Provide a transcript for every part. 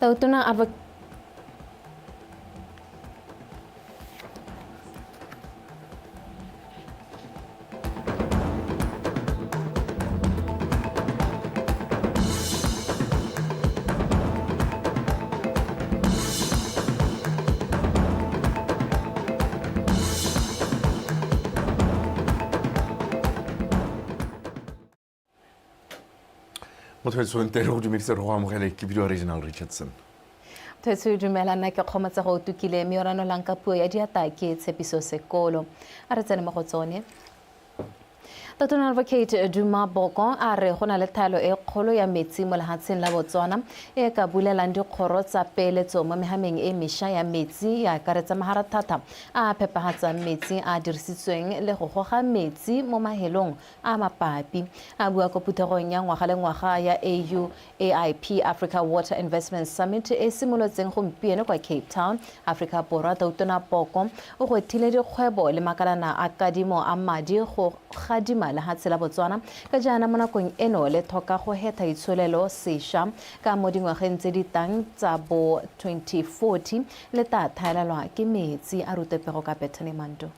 Tautona Motho wa tshwanetse re go dumedisa re go amogele ke bidiwa Reginald Richardson. Thwetso dumela nna ke kgomotsa go otukile mme o ranolang ka puo ya diata ke Tshepiso Sekolo. A re tsene mo go tsone. Tatona Advocate Duma Boko a re go na le thaelo e kgolo ya metsi mo lehatsheng la Botswana e ka bulelang dikgoro tsa peeletso mo mehameng e mesha ya metsi e akaretsa maharathata a a phepahatsang metsi a a dirisitsweng le go goga metsi mo mahelong a mapapi. A bua ko phuthegong ya ngwaga le ngwaga ya AU AIP Africa Water Investment Summit e simolotseng gompieno kwa Cape Town, Afrika Borwa, Tautona Boko o gwethile dikgwebo le makalana a kadimo a madi go gadima lehatshe la Botswana ka jaana mo nakong eno le thoka go hetha itsholelo sesha ka mo dingwageng tse di tang tsa bo 2040 le ta thaelelwa ke metsi. A rute pego ka Bethany Manto.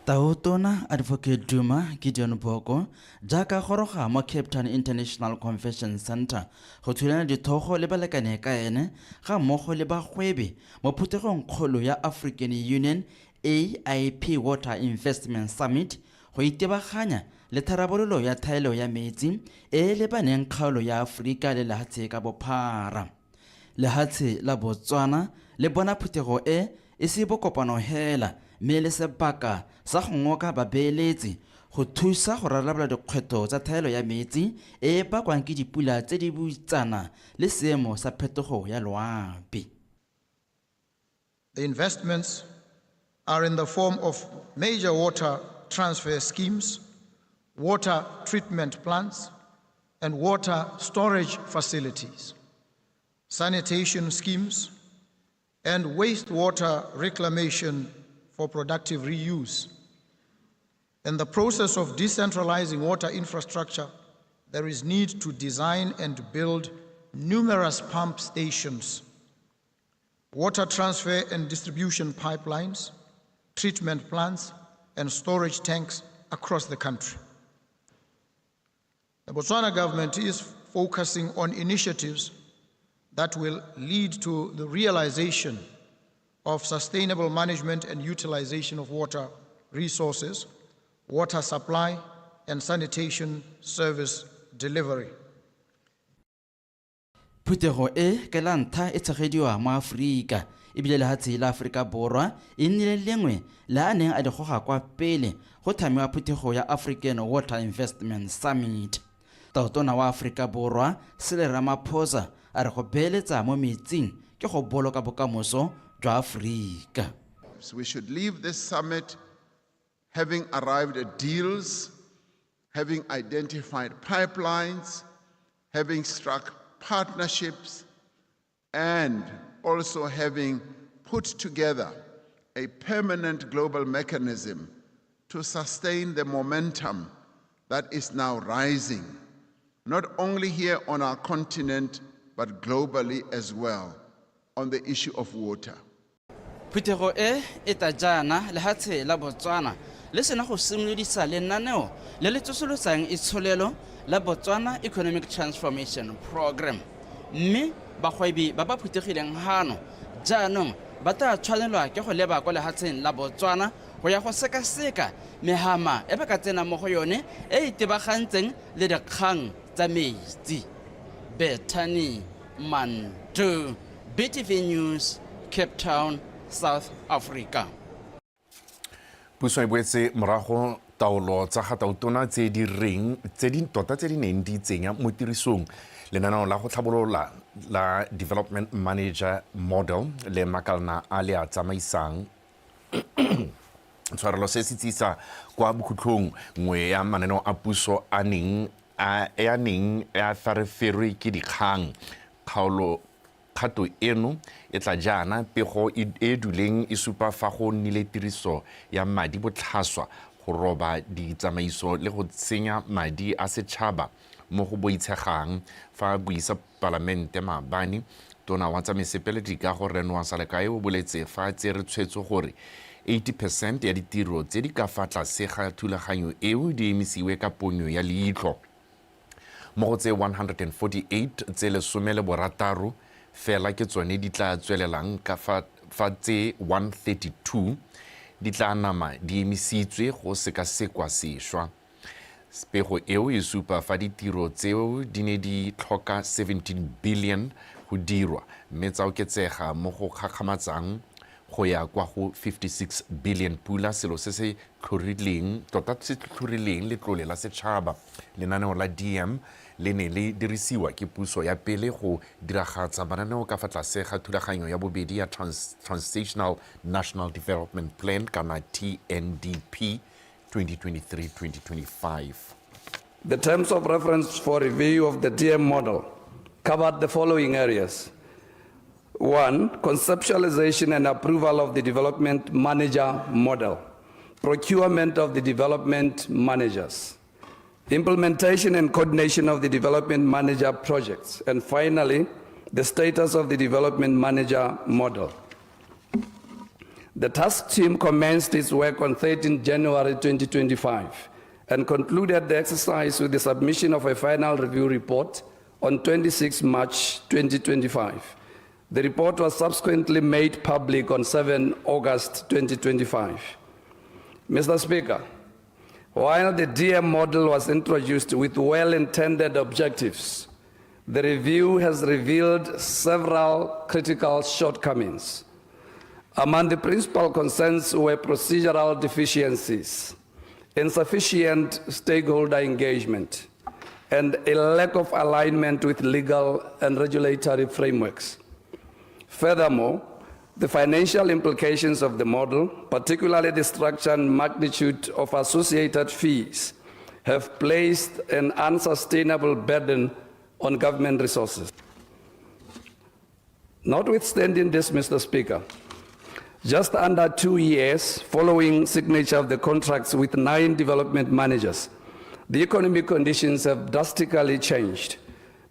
Tautona Advocate Duma Gideon Boko jaaka goroga mo Cape Town International Convention Centre go thulana dithogo le balekane ka ene ga mmogo le bagwebi mo phuthegong kgolo ya African Union AIP Water Investment Summit go itebaganya le tharabololo ya thaelo ya metsi e e lebaneng kgaolo ya Aforika le lehatshe ka bophara. Lehatshe la Botswana le bona phuthego e e se bokopano hela mme e le sebaka sa go ngoka babeeletsi go thusa go rarabolola dikgwetlho tsa thaelo ya metsi e e bakwang ke dipula tse di boutsana le seemo sa phetogo ya loapi. The investments are in the form of major water transfer schemes, water treatment plants, and water storage facilities, sanitation schemes, and wastewater reclamation for productive reuse. In the process of decentralizing water infrastructure, there is need to design and build numerous pump stations, water transfer and distribution pipelines, treatment plants, and storage tanks across the country. The Botswana government is focusing on initiatives that will lead to the realization of sustainable management and utilization of water resources, water supply, and sanitation service delivery. Phuthego e ke la ntlha e tshegediwa mo Aforika ebile lehatshe la Aforika Borwa e nnile lengwe le a neng a di goga kwa pele go thamiwa phuthego ya African Water Investment Summit. Tautona wa Aforika Borwa Cyril Ramaphosa a re go beeletsa mo metsing ke go boloka bokamoso jwa Aforika. So we should leave this summit having arrived at deals, having identified pipelines, having struck partnerships, and also having put together a permanent global mechanism to sustain the momentum that is now rising, not only here on our continent, but globally as well, on the issue of water. Phuthego e e tla jaana lehatshe la Botswana le sena go simolodisa lenaneo le le tsosolosang itsholelo la Botswana Economic Transformation Program mme bagwebi ba ba phuthegileng hano jaanong ba tla tshwanelwa ke go leba kwa lehatsheng la Botswana go ya go sekaseka mehama e ba ka tsenang mo go yone e e tebagantseng le dikgang tsa metsi. Bethany Mandu, BTV News, Cape Town, South Africa. Puso e boetse morago taolo tsa ga tautona tse di reng tse di tota tse di neng di tsenya mo tirisong lenaneo la go tlhabolola la development manager model le makalana a le a tsamaisang. Tshwarelo se se tsisa kwa bokhutlhong nngwe ya mananeo a puso a neng a ya neng a fareferwe ke dikgang. Kgaolo kgato eno e tla jaana pego e e duleng e supa fa go nnile tiriso ya madi botlhaswa go roba ditsamaiso le go senya madi a setšhaba mo go boitshegang. Fa a buisa palamente maabane. Tona wa tsa mesepele dikago Rre Noah Salekae o boletse fa a tsere tshwetso gore 80 percent ya ditiro tse di ka fa tlase ga thulaganyo eo di emisiwe ka ponyo ya leitlho. Mo go tse 148, tse 16 fela ke tsone di tla tswelelang ka fa fa tse 132 di tla nama di emisitswe go sekasekwa sešwa. Pego eo e supa fa ditiro tseo di ne di tlhoka 17 billion go dirwa mme tsa oketsega mo go gakgamatsang go ya kwa go 56 billion pula, selo se se tlhorileng tota se tlhorileng letlole la setšhaba. Lenaneo la DM le ne le dirisiwa ke puso ya pele go diragatsa mananeo ka fa tlase ga thulaganyo ya bobedi ya Transitional National Development Plan kana TNDP 2023-2025. The terms of reference for review of the DM model covered the following areas. 1, conceptualization and approval of the development manager model, procurement of the development managers, implementation and coordination of the development manager projects, and finally, the status of the development manager model. The task team commenced its work on 13 January 2025 and concluded the exercise with the submission of a final review report on 26 March 2025. The report was subsequently made public on 7 August 2025. Mr. Speaker, while the DM model was introduced with well-intended objectives, the review has revealed several critical shortcomings. Among the principal concerns were procedural deficiencies, insufficient stakeholder engagement, and a lack of alignment with legal and regulatory frameworks. Furthermore, the financial implications of the model, particularly the structure and magnitude of associated fees, have placed an unsustainable burden on government resources. Notwithstanding this, Mr. Speaker, just under 2 years following signature of the contracts with 9 development managers, the economic conditions have drastically changed,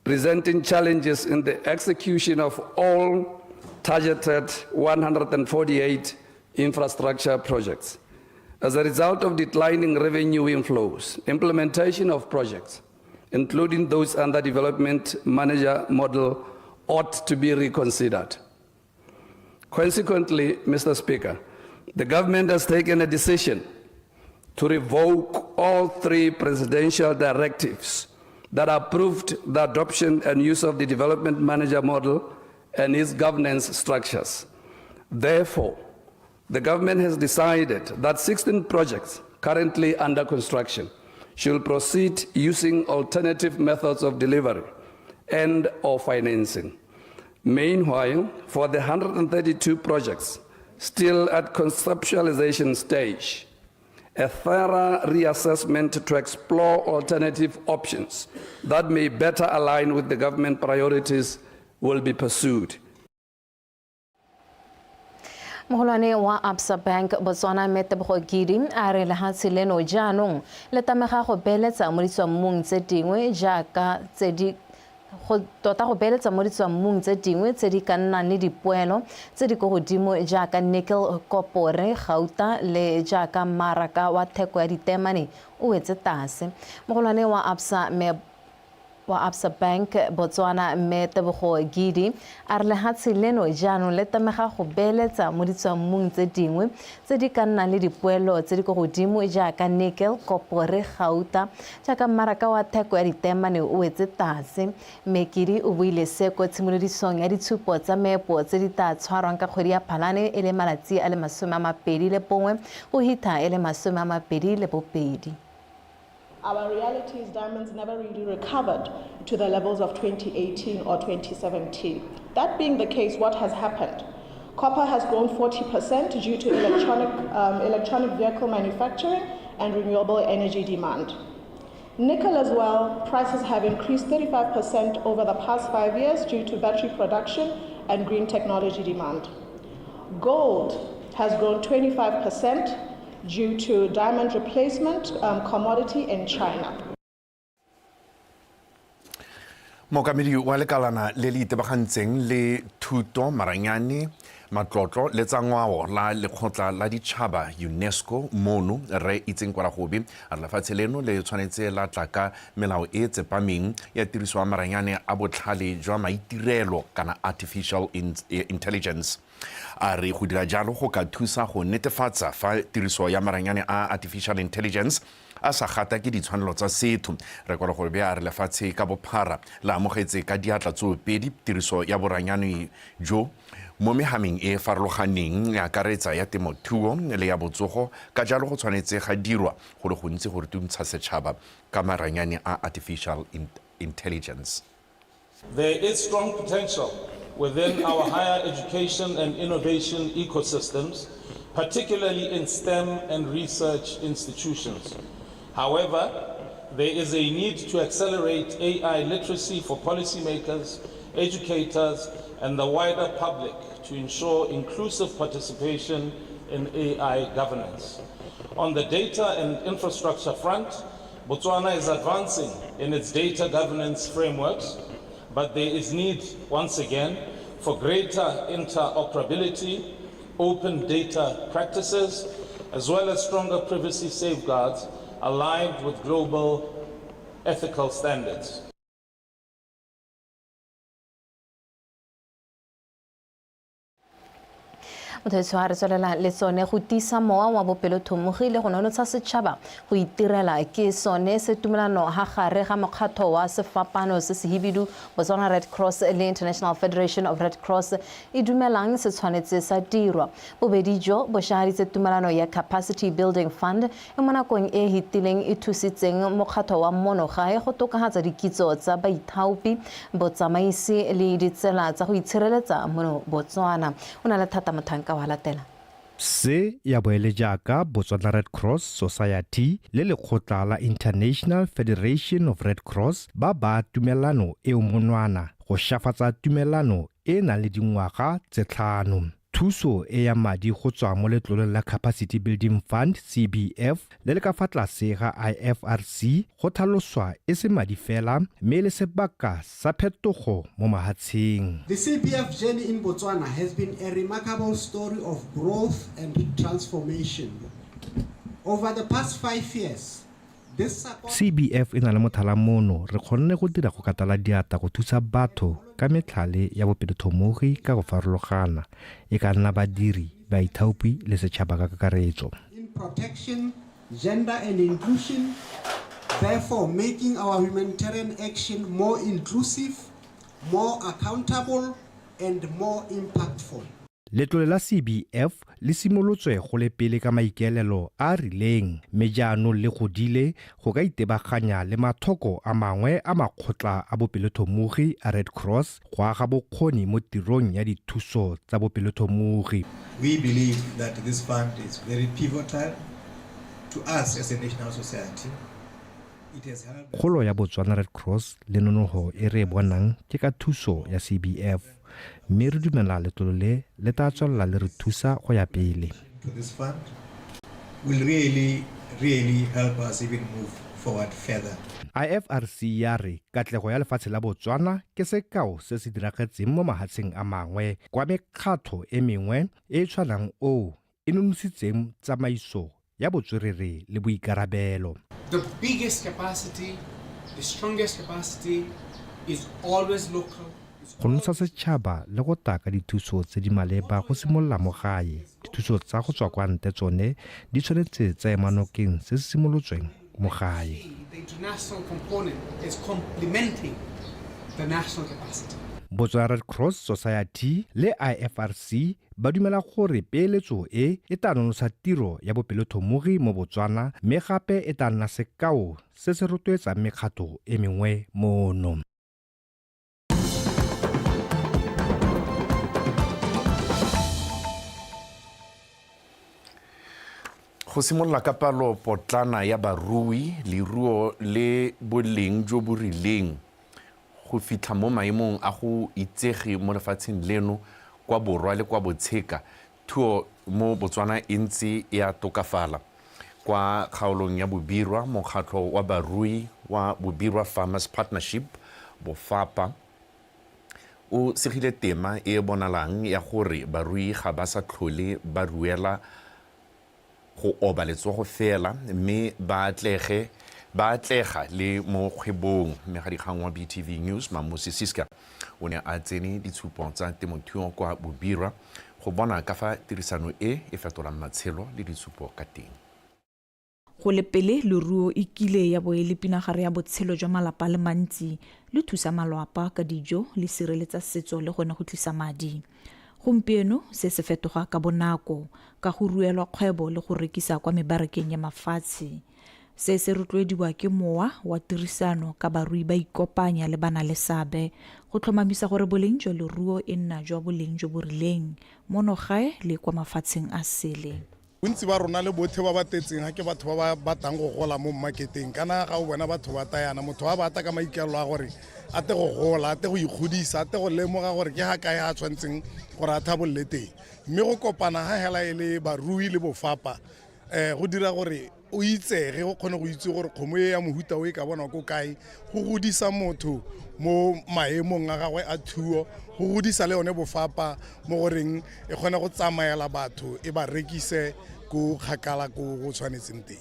presenting challenges in the execution of all targeted 148 infrastructure projects. As a result of declining revenue inflows, implementation of projects, including those under development manager model, ought to be reconsidered. Consequently, Mr. Speaker, the government has taken a decision to revoke all 3 presidential directives that approved the adoption and use of the development manager model and its governance structures. Therefore, the government has decided that 16 projects currently under construction should proceed using alternative methods of delivery and or financing. Meanwhile, for the 132 projects still at conceptualization stage, a thorough reassessment to explore alternative options that may better align with the government priorities will be pursued. Mogolwane wa Absa Bank Botswana Mme Tebogo Gidi a re lehatshe leno jaanong le tamega go beeletsa mo ditswammung tse dingwe jaaka tse di go tota go beeletsa mo ditswammung tse dingwe tse di ka nnang le dipoelo tse di ko godimo jaaka nickel, kopore, gauta le jaaka mmaraka wa theko ya ditemane o wetse tlase. Mogolwane wa Absa Mme wa Absa Bank Botswana Mme Tebogo Gidi a re lehatshe leno jaanong le tamega go beeletsa mo ditswammung tse dingwe tse di ka nnang le dipoelo tse di ko godimo jaaka nickel, kopore, gauta jaaka mmaraka wa theko ya ditemane o wetse tlase. Mme Gidi o buile se ko tshimolodisong ya ditshupo tsa meepo tse di tla tshwarwang ka kgwedi ya Phalane e le malatsi a le 21 go hitha e le 22. Our reality is diamonds never really recovered to the levels of 2018 or 2017. That being the case, what has happened? Copper has grown 40% due to electronic vehicle manufacturing and renewable energy demand. Nickel as well, prices have increased 35% over the past 5 years due to battery production and green technology demand. Gold has grown 25% due to diamond replacement commodity in China. Mookamedi wa lekalana le le itebagantseng le thuto, maranyane, matlotlo le tsa ngwao la lekgotla la ditšhaba UNESCO mono, Rre Itseng Kwaragobe, a re lefatshe leno le tshwanetse la tla ka melao e e tsepameng ya tiriso ya maranyane a botlhale jwa maitirelo kana artificial intelligence. A re go dira jalo go ka thusa go netefatsa fa tiriso ya maranyane a artificial intelligence a sa gata ke ditshwanelo tsa setho. Rre Kwaragobe a re lefatshe ka bophara la amogetse ka diatla tsoopedi tiriso ya boranyane jo mo mehameng e e farologaneng e akaretsa ya temothuo le ya botsogo, ka jalo go tshwanetse ga dirwa go le gontsi go rutuntsha setšhaba ka maranyane a artificial intelligence. There is strong potential within our higher education and innovation ecosystems, particularly in STEM and research institutions. However, there is a need to accelerate AI literacy for policymakers, educators, and the wider public to ensure inclusive participation in AI governance. On the data and infrastructure front, Botswana is advancing in its data governance frameworks, but there is need, once again, for greater interoperability, open data practices, as well as stronger privacy safeguards aligned with global ethical standards. Motho a re tswelela le tsone go tiisa mowa wa bopelothomogi le go nonotsha setšhaba go itirela ke sone se tumelano ha gare ga mokgatho wa sefapano se sehibidu Botswana Red Cross le International Federation of Red Cross e dumelang se tshwanetse sa dirwa. Bobedi jo bo shahaditse tumelano ya Capacity Building Fund e mo nakong e e hitileng e thusitseng mokgatho wa mono gae go tokahatsa dikitso tsa baithaopi, botsamaisi le ditsela tsa go itshireletsa mono Botswana. O na le thata mothanka wa latela. Se ya bo e le jaaka Botswana Red Cross Society le lekgotla la International Federation of Red Cross ba baa tumelano eo monwana go shafatsa tumelano e e nang le dingwaga tse tlhano. Thuso e ya madi go tswa mo letloleng la Capacity Building Fund, CBF, le le ka fa tlase ga IFRC go tlhaloswa e se madi fela mme e le sebaka sa phetogo mo mahatsheng. The CBF journey in Botswana has been a remarkable story of growth and transformation. Over the past 5 years, CBF e na le mothala mono, re kgonne go dira go katala diata go thusa batho ka metlhale ya bopelothomogi ka go farologana, e ka nna badiri, baithaopi le setšhaba ka kakaretso. In protection, gender and inclusion, therefore making our humanitarian action more inclusive, more accountable and more impactful. Letlole la CBF le simolotswe go le pele ka maikaelelo a a rileng mme jaanong le godile go ka itebaganya le mathoko a mangwe a makgotla a bopelothomogi a Red Cross go aga bokgoni mo tirong ya dithuso tsa bopelothomogi. We believe that this fund is very pivotal to us as a national society. Kgolo ya Botswana Red Cross le nonoho e re e bonang ke ka thuso ya CBF mme re dumela letlole le le tla tswelela le re thusa go ya pele. To this fund will really, really help us even move forward further. IFRC ya re katlego ya lefatshe la Botswana ke sekao se se diragetseng mo mahatsheng a mangwe kwa mekgatho e mengwe e e tshwanang oo e nonositseng tsamaiso ya botswerere le boikarabelo. The biggest capacity, the strongest capacity is always local. Go nosa setšhaba le go taka dithuso tse di maleba go simolola mo gae. Dithuso tsa go tswa kwa ntle tsone di tshwanetse tsa ema nokeng se se simolotsweng mo gae. The international component is complementing the national capacity. Botswana Red Cross Society le IFRC Ba dumela gore peeletso e e tla nonotsha tiro ya bopelothomogi mo Botswana mme gape e tla nna sekao se se rotloetsang mekgatho e mengwe mono. Go simolola ka palo potlana ya barui, leruo le boleng jo bo rileng go fitlha mo maemong a go itsege mo lefatsheng leno kwa borwa le kwa botsheka, thuo mo Botswana e ntse e a tokafala. Kwa kgaolong ya Bobirwa, mokgatlho wa barui wa Bobirwa Farmers Partnership Bofapa o segile tema e e bonalang ya gore barui ga ba sa tlhole ba ruela go oba letsogo fela mme ba atlege ba atlega le mo kgwebong. Mmegadikgang wa BTV News Mamusi Siska o ne a tsene ditshupo tsa temothuo kwa Bobirwa go bona ka fa tirisano e e fetolang matshelo le ditshupo ka teng. Go le pele, leruo e kile ya bo e le pinagare ya botshelo jwa malapa a le mantsi, le thusa malwapa ka dijo, le sireletsa setso le gone go tlisa madi. Gompieno se se fetoga ka bonako, ka go ruelwa kgwebo le go rekisa kwa mebarakeng ya mafatshe. Se se rotloediwa ke mowa wa tirisano ka barui ba ikopanya le ba-na-le-seabe go tlhomamisa gore boleng jwa leruo e nna jwa boleng jo bo rileng mono gae le kwa mafatsheng a sele. Bontsi ba rona le botlhe ba ba tetseng ga ke batho ba ba batlang go gola mo mmaketeng. Kana ga o bona batho ba tayana, motho a bata ka maikaelelo a gore a te go gola, a te go ikgodisa, a te go lemoga gore ke ga kae a tshwanetseng gore a thabolole teng. Mme go kopana ga hela e le barui le bofapa um go dira gore o itsege, o kgone go itse gore kgomo e ya mohuta o e ka bonwa ko kae, go godisa motho mo maemong a gagwe a thuo, go godisa le yone bofapa mo goreng e kgone go tsamaela batho e ba rekise ko kgakala ko go tshwanetseng teng.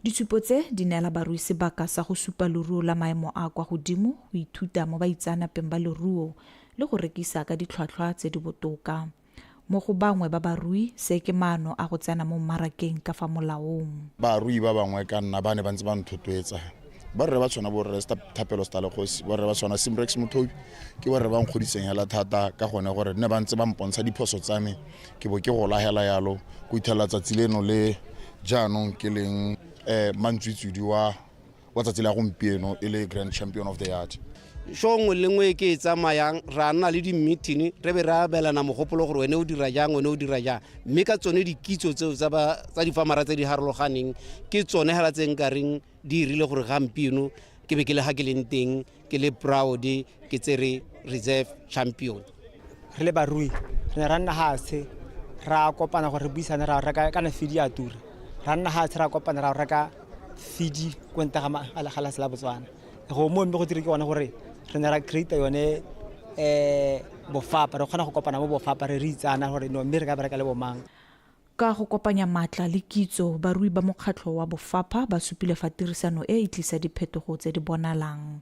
Ditshupo tse di neela barui sebaka sa go supa leruo la maemo a a kwa godimo, go ithuta mo baitseanapeng ba leruo le go rekisa ka ditlhwatlhwa tse di botoka. Mo go bangwe ba barui, se ke maano a go tsena mo mmarakeng ka fa molaong. Barui ba bangwe ka nna ba ne ba ntse ba nthotloetsa. Borre ba tshwana borre Thapelo Stalekgosi, borre ba tshwana Simrex Mothobi, ke borre ba nkgodiseng hela thata ka gone gore ne ba ntse ba mpontsha diphoso tsa me, ke bo ke gola hela yalo go ithelela tsatsi leno le jaanong ke leng mantswitswidi wa wa tsatsi la gompieno e le Grand Champion of the Yard. Show nngwe le nngwe e ke e tsamayang ra nna le di-meeting re be re abelana mogopolo gore wene o dira jang, wene o dira jang, mme ka tsone dikitso tseo tsa difamara tse di harologaneng ke tsone hela tse nkareng di irile gore gampieno ke be ke le ga ke leng teng ke le proud ke tsere reserve champion. Re le barui re ne ra nna hatshe ra kopana gore re buisane ra reka kana feed ya tura, ra nna hatshe ra kopana ra reka feed ko ntle ga lefatshe la Botswana. Go mo mme go dire ke gone gore re ne ra create yone bofapa, re kgona go kopana mo bofapa re re itsana gore no mme re ka bereka le bomang. Ka go kopanya maatla le kitso, barui ba mokgatlho wa bofapha ba supile fa tirisano e e tlisa diphetogo tse di bonalang.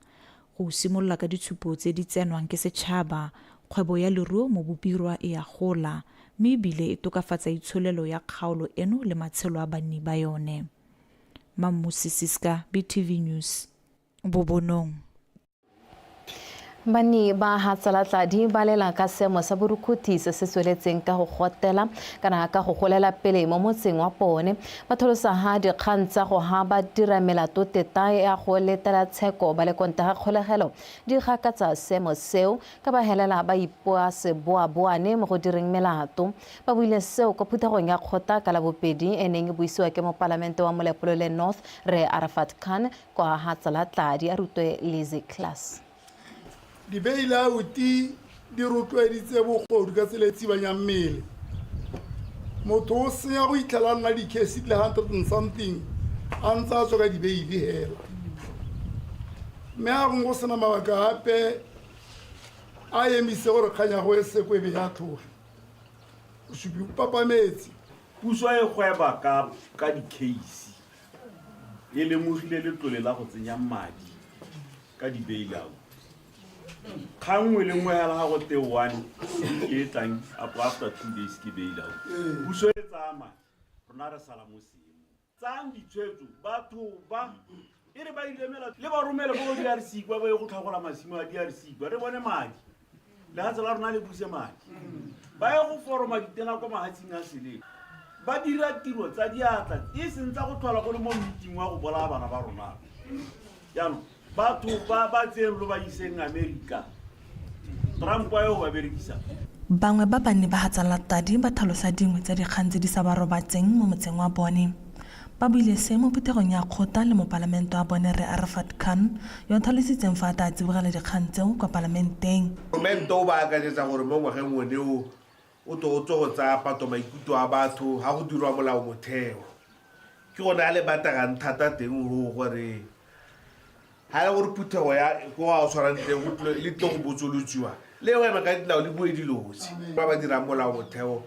Go simolola ka ditshupo tse di tsenwang ke setšhaba, kgwebo ya leruo mo Bobirwa e a gola, mme ebile e tokafatsa itsholelo ya kgaolo eno le matshelo a banni ba yone. Mammusi Siska, BTV News, Bobonong. Banni ba Hatsalatladi ba lela ka seemo sa borukhuthi se se tsweletseng ka go gotela kana ka go golela pele mo motseng wa bone. Ba tholosa ha dikgang tsa go ha ba dira melato teta ya go letela tsheko ba le konta ga kgolegelo di gakatsa seemo seo ka ba helela ba ipoa seboaboane mo go direng melato. Ba buile seo kwa phuthegong ya kgotla ka Labobedi e neng e buisiwa ke mopalamente wa Molepolole North Rre Arafat Khan kwa Hatsalatladi a rutwe Lizzy Class. Di-bailout di rotloeditse bogodu ka tsela e tsibanyang mmele. Motho o senya go itlhela a nna di-case di le 100 and something a ntse a tswa ka di-bail hela. Mme a gongwe go sena mabaka ape a emise gore kgang ya go e seko e be ya tlhoge. Bosupi bo papametse. Puso e gweba ka di-case e lemogile letlole la go tsenya madi ka di-bailout. Kgang nngwe le nngwe hela ga go te one week e tlang apo after 2 days ke bailout. Puso e tsaya madi, rona re sala mo seemong. Tsayang ditshwetso, batho ba e re ba ile mela le ba romele ko DRC kwa ba ye go tlhagola masimo a DRC kwa re bone madi. Lehatshe la rona le buse madi. Ba ye go foroma ditena kwa mahatsheng a seleng. Ba dira tiro tsa diatla e seng tsa go tlhola go le mo meeting wa go bolaya bana ba rona. Jaanong batho ba ba tseng lo ba iseng America. Trump a ye go ba berekisa. Bangwe ba banni ba Hatsalatladi ba tlhalosa dingwe tsa dikgang tse di sa ba robatseng mo motseng wa bone. Ba buile se mo phuthegong ya kgotla le mopalamente wa bone Rre Arafat Khan yo a tlhalositseng fa a tla tsibogela dikgang tseo kwa palamenteng. Goromente o ba akanyetsa gore mo ngwageng one o, o to o tswe go tsaya pato maikuto a batho ha go dirwa molao motheo. Ke gone a le bategang thata teng go gore Ga e le gore phuthego ya ko a o tshwarang teng go le tlile go botsolotsiwa, le o eme ka dinao le bue dilo tse. Ba ba dirang molao motheo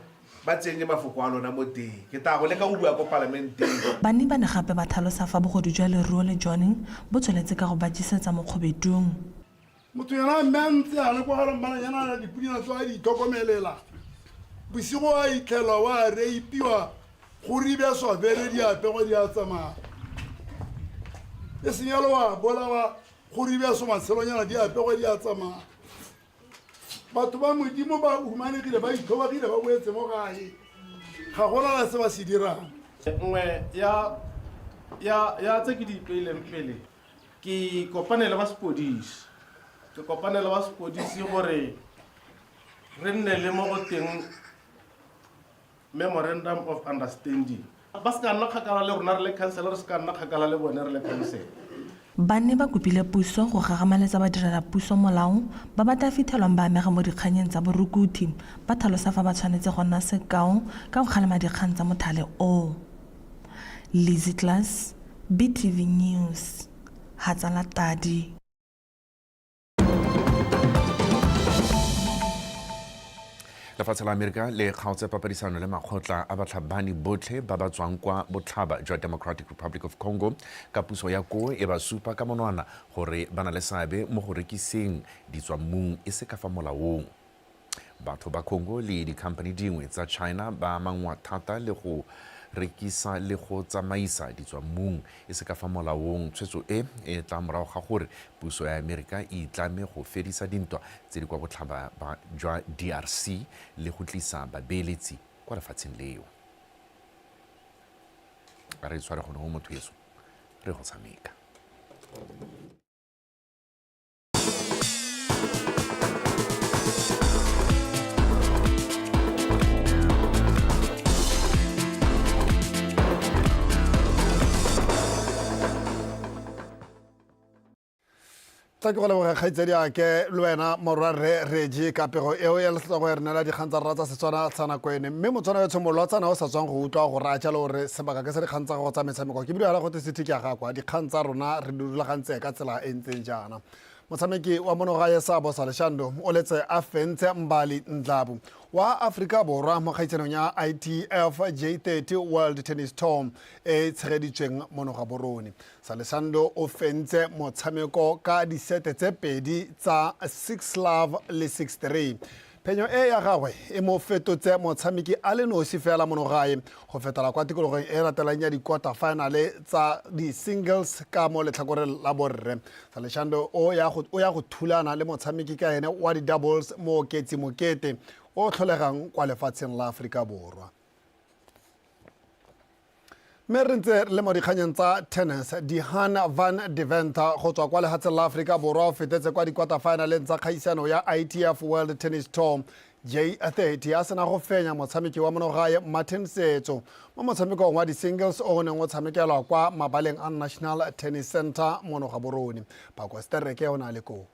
ba tsenye mafoko a lona mo teng. Ke tla go leka go bua ko palamenteng. Banni ba ne gape ba tlhalosa fa bogodu jwa leruo le jone bo tsweletse ka go ba jesetsa mo kgobedung. Motho yena mme a ntse a le kwa ga lombalanyana a dipunyana tso a di itlhokomelela. Bosigo a itlhelwa wa reipiwa go ribeswa bere di apegwa di a tsamaya. E seng yalo wa bolawa go ribeswa matshelonyana di apegwa di a tsamaya. Batho ba Modimo ba humanegile ba itlhobagile ba boetse mo gae. Ga go na se ba se dirang. Nngwe ya ya ya tse ke di ipeileng pele ke kopane le ba sepodisi ke kopane le ba sepodisi gore re nne le mo go teng memorandum of understanding ba se ka nna kgakala le rona re le council re se ka nna kgakala le bone re le council. Banni ba kopile puso go gagamaletsa badirelapuso molao ba ba tla fithelwang ba amega mo dikganyeng tsa borukuthi, ba thalosa fa ba tshwanetse go nna sekao ka go kgalema dikgang tsa mothale oo. Lizzy Klaas, BTV News, Hatsalatadi. Lefatshe la Amerika le kgaotse papadisano le makgotla a batlhabani botlhe ba ba tswang kwa botlhaba jwa Democratic Republic of Congo ka puso ya koo e ba supa ka monwana gore ba na le seabe mo go rekiseng ditswammung e se ka fa molaong. Batho ba Congo le dikhamphani dingwe tsa China ba amangwa thata le go rekisa le go tsamaisa ditswammung e se ka fa molaong. Tshwetso e e tla morago ga gore puso ya Amerika e itlame go fedisa dintwa tse di kwa botlhaba jwa DRC le go tlisa babeeletsi kwa lefatsheng leo. A re tshware gone go motho eso re go tshameka. Tla ke go leboge kgaitsedi ake le wena morwarre Regi ka pego eo ya lesetsa go e re neela dikgang tsa rra tsa Setswana tsa nako ene. Mme Motswana yo tshomolotsana o sa tswang go utlwa go raya jalo gore sebaka ke se dikgang tsa gago tsa metshameko ke bile gote city ke a gakwa dikgang tsa rona re di rulagantse ka tsela e ntseng jaana. Motshameki wa monogae Sabo Saleshando o letse a fentse Mbali Ndlabu wa Aforika Borwa mo kgaisanong ya ITF J30 World Tennis Tour e e tshegeditsweng mono Gaborone. Saleshando o fentse motshameko ka disete tse pedi tsa 6-love le 6-3. Phenyo e ya gagwe e mo fetotse motshameki a le nosi fela mono gae go fetela kwa tikologong e latelang ya di-quarter finale tsa di-singles ka mo letlhakoreng la borre. Saleshando o ya go thulana le motshameki ka ene wa di-doubles Mooketsi Mokete o tlholegang kwa lefatsheng la Aforika Borwa. Mme re ntse re le mo dikganyeng tsa tennis, Dihan van Deventer go tswa kwa lehatsheng la Aforika Borwa o fetetse kwa di-quarter finaleng tsa kgaisano ya ITF World Tennis Tour J30 a sena go fenya motshameki wa monogae Martin Setso mo motshamekong wa di-singles o o neng o tshamekelwa kwa mabaleng a National Tennis Centre mono Gaborone. Pako Stereke o ne a le koo.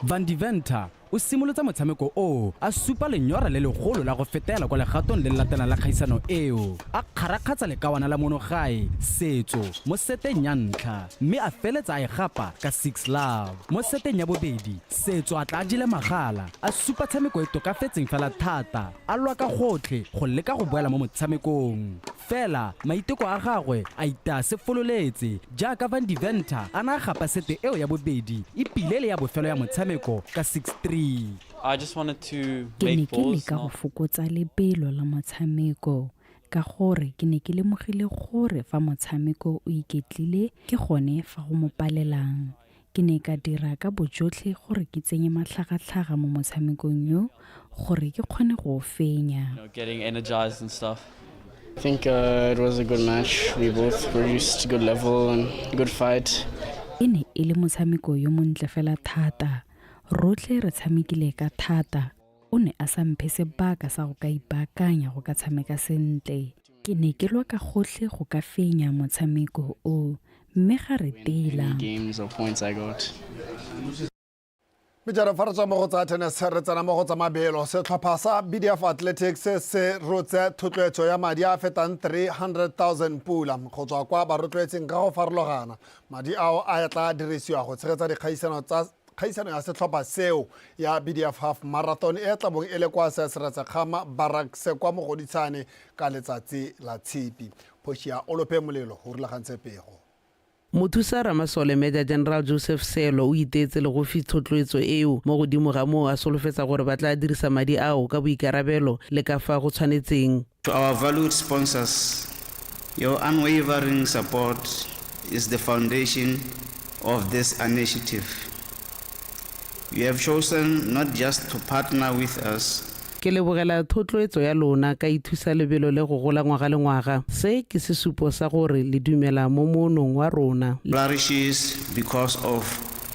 Van Deventer o simolotse motshameko oo a supa lenyora le legolo la go fetela kwa legatong le le latelang la kgaisano eo, a kgarakgatsa lekawana la mono gae, Setso, mo seteng ya ntlha mme a feletsa a e gapa ka 6-love. Mo seteng ya bobedi, Setso a tla a jele magala, a supa tshameko e tokafetseng fela thata, a lwa ka gotlhe go leka go boela mo motshamekong. Fela maiteko a gagwe a itaya se fololetse jaaka Van Deventer a ne a gapa sete eo ya bobedi e pile e le ya bofelo ya motshameko ka 6-3. Ke ne ke leka go fokotsa lebelo la motshameko ka gore ke ne ke lemogile gore fa motshameko o iketlile ke gone fa go mo palelang. Ke ne ka dira ka bojotlhe gore ke tsenye matlhagatlhaga mo motshamekong yo gore ke kgone go o fenya. I think it was a good match. We both produced good level and good fight. E ne e le motshameko yo montle fela thata. Rotlhe re tshamekile ka thata. O ne a sa mphe sebaka sa go ka ipaakanya go ka tshameka sentle. Ke ne ke lwa ka gotlhe go ka fenya motshameko o, mme ga re tela. Mme jaanong fa re tswa mo go tsa tennis re tsena mo go tsa mabelo. Setlhopha sa BDF Athletics se rotse thotloetso ya madi a a fetang 300,000 pula go tswa kwa barotloetsing ka go farologana. Madi ao a tla dirisiwa go tshegetsa dikgaisano tsa kgaisano ya setlhopha seo ya BDF Half Marathon e tla bong e le kwa Sesretsekgama Barracks kwa Mogoditshane ka letsatsi la Tshipi. Phoshia Olope Molelo o rulagantse pego. Mothusa Ramasole Major General Joseph Seelo o iteetse legofi thotloetso eo, mo godimo ga moo a solofetsa gore ba tla dirisa madi ao ka boikarabelo le ka fa go tshwanetseng. To our valued sponsors, your unwavering support is the foundation of this initiative. You have chosen not just to partner with us, Ke lebogela thotloetso ya lona ka e thusa lebelo le go gola ngwaga le ngwaga. Se ke sesupo sa gore le dumela mo moonong wa rona. Flourishes because of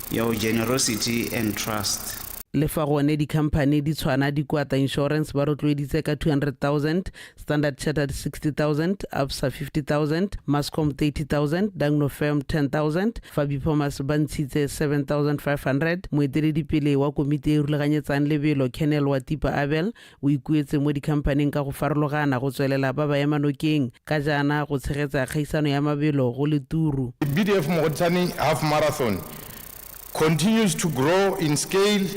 your generosity and trust. Le fa gone dikhamphani di tshwana Dikwata Insurance ba rotloeditse ka 200,000, Standard Chartered 60,000, Absa 50,000, Mascom 30,000, Dangno Firm 10,000, fa Bipomas ba ntshitse 7,500. Moeteledipele wa komiti e e rulaganyetsang lebelo Colonel Watipa Abel o ikuetse mo dikhamphaning ka go farologana go tswelela ba ba ema nokeng ka jaana go tshegetsa kgaisano ya mabelo go le turu. BDF Mogoditshane Half Marathon continues to grow in scale,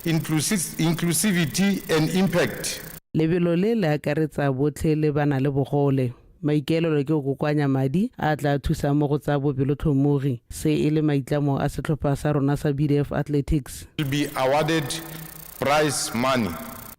inclusivity and impact. Lebelo le le akaretsa botlhe le ba na le bogole. Maikaelelo ke go kokoanya madi a a tla thusang mo go tsa bobelotlhomogi, se e le maitlamo a setlhopha sa rona sa BDF Athletics. Will be awarded prize money.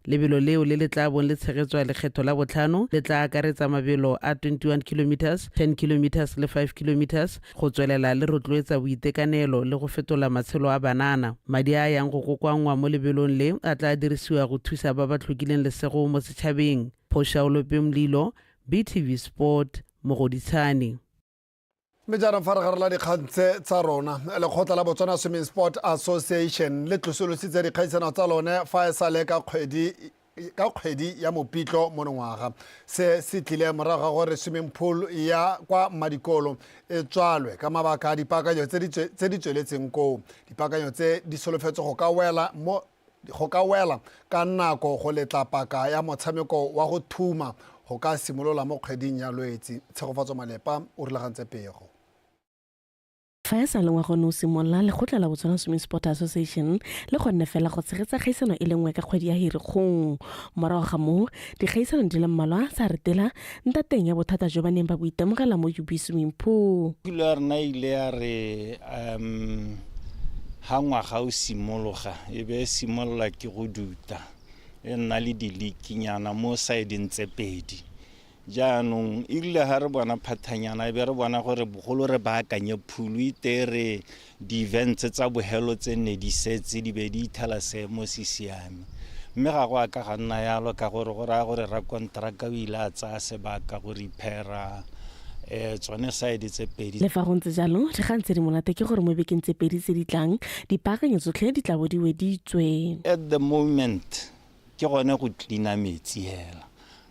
Lebelo leo le le tla bong le tshegetswa lekgetho la botlhano le tla akaretsa mabelo a 21 kilometres, 10 kilometres le 5 kilometres go tswelela le rotloetsa boitekanelo le go fetola matshelo a banana. Madi a a yang go kokoanngwa mo lebelong le a tla dirisiwa go thusa ba ba tlhokileng lesego mo setšhabeng. Phoshaolope Mlilo, BTV Sport, Mogoditshane. Mme jaanong fa re garela dikgang tse tsa rona, lekgotla la Botswana Swimming Sport Association le tlosolositse dikgaisano tsa lone fa e sale ka kgwedi ka kgwedi ya Mopitlo monongwaga. Se se tlile morago ga gore swimming pool ya kwa Mmadikolo e tswalwe ka mabaka a dipaakanyo tse di tsweletseng koo. Dipaakanyo tse di solofetswe go ka wela mo go ka wela ka nako go letla paka ya motshameko wa go thuma go ka simolola mo kgweding ya Lwetsi. Tshegofatso Malepa o rulagantse pego. Fa e sa le ngwaga ono o simolola, lekgotla la Botswana Swimming Sport Association le kgonne fela go tshegetsa kgaisano e le nngwe ka kgwedi ya Hirikgong. Morago ga moo, dikgaisano di le mmalwa tsa retela ntateng ya bothata jo ba neng ba bo itemogela mo UB Swimming Pool. Tulo ya rena e ile ya re um ha ngwaga o simologa e be e simolola ke go duta e nna le dilikinyana mo sideng tse pedi jaanong e rile ga re bona phathanyana e be re bona gore bogolo re baakanye phulu ite re di-events tsa bohelo tse ne di setse di be di ithela seemo se siame mme ga go a ka ga nna yalo ka gore go raya gore rakonteraka o ile a tsaya sebaka go repaira um tsone side tse pedi. Le fa go ntse jalo, dikgang tse di monate ke gore mo bekeng tse pedi tse di tlang, dipaakanyo tsotlhe di tla bo di weditswe. At the moment ke gone go cleaner metsi hela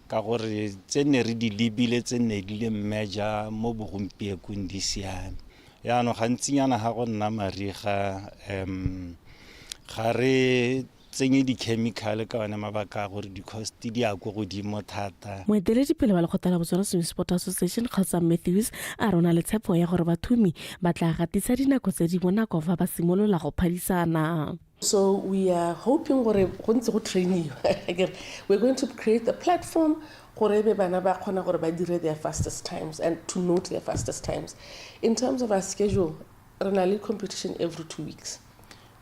ka gore tse ne re di lebile tse ne di le mmeja mo bogompiekong di siame. Yaanong gantsinyana ga go nna mariga um ga re tsenye di-chemical ka one mabaka a gore di-cost di ya ko godimo thata. Moeteledipele wa lekgotla la Botswana Swimming Sport Association Kgotsa Matthews a re o na le tshepo ya gore bathumi ba tla gatisa dinako tse di bonako fa ba simolola go phadisana. So we are hoping gore go ntse go trainiwa akere we're going to create a platform gore ebe bana ba kgona gore ba dire their fastest times and to note their fastest times. In terms of our schedule, re na le competition every 2 weeks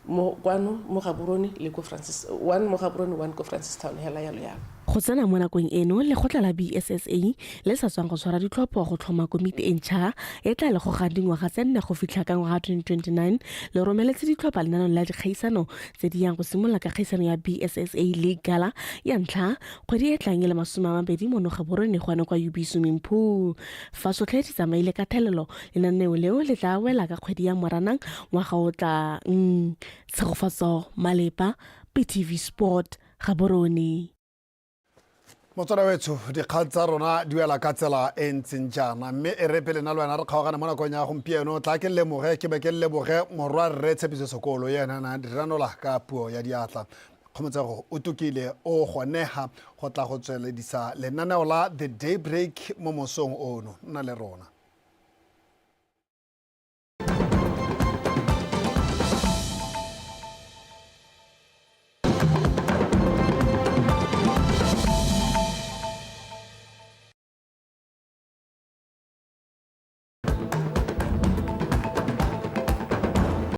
mo kwano mo Gaborone le ko Francis, one mo Gaborone, one ko Francistown, hela yalo yalo. Go tsena mo nakong eno, lekgotla la BSSA le sa tswang go tshwara ditlhopho go tlhoma komiti e ntšha e tla le gogang dingwaga tse nne go fitlha ka ngwaga 2029, le romeletse ditlhopha lenaneo la dikgaisano tse di yang go simolola ka kgaisano ya BSSA League Gala ya ntlha kgwedi e tlang e le 20 mono Gaborone gone kwa UB Swimming Pool. Fa tsotlhe di tsamaile ka thelelo, lenaneo leo le tla wela ka kgwedi ya Moranang ngwaga o tlang. Tshegofatso Malepa, BTV Sport, Gaborone. Motswana wetsho, dikgang tsa rona di wela ka tsela e ntseng jaana, mme e re pele na le wena re kgaogane mo nakong ya gompieno, tla ke lemoge ke be ke leboge morwa rre Tshepiso Sekolo, ena na di ranola ka puo ya diatla. Kgomotsego o tokile o gonega go tla go tsweledisa lenaneo la The Daybreak mo mosong ono. Nna le rona.